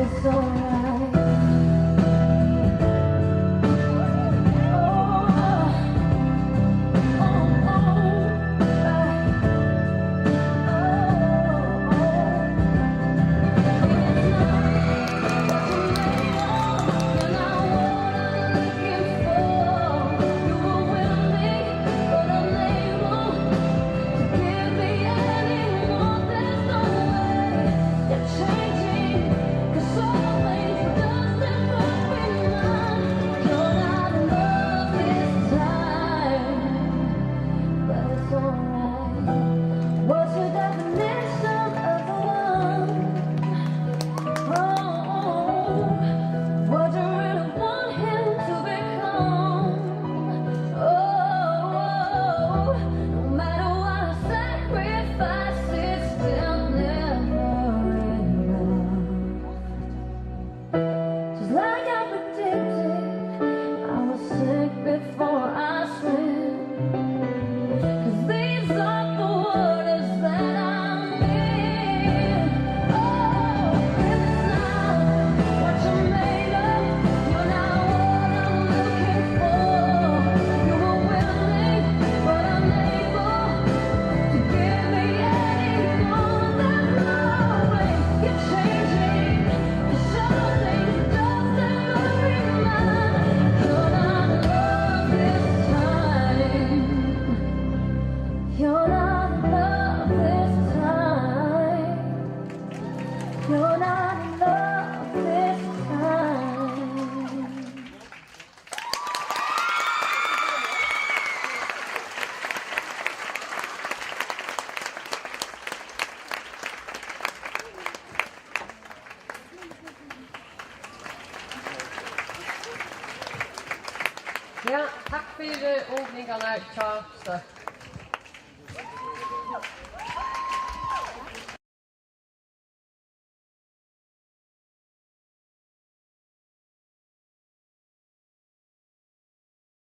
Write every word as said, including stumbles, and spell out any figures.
It's alright. Oh, oh, oh, oh. But it's alright. What's your definition of a woman? Oh, what do you really want him to become? Oh, no matter what I sacrifice, it's still never enough. Just like I predicted, I will sink before I swim. 'Cause these are the waters that I'm in. Oh, if it's not what you're made of, you're not what I'm looking for. You were willing, but unable to give me any more than glory. You're changing. You're not in love this time. You're not in love this time. You're not in love this time. Ja, takk fyri unglikarnir hjá Støkk.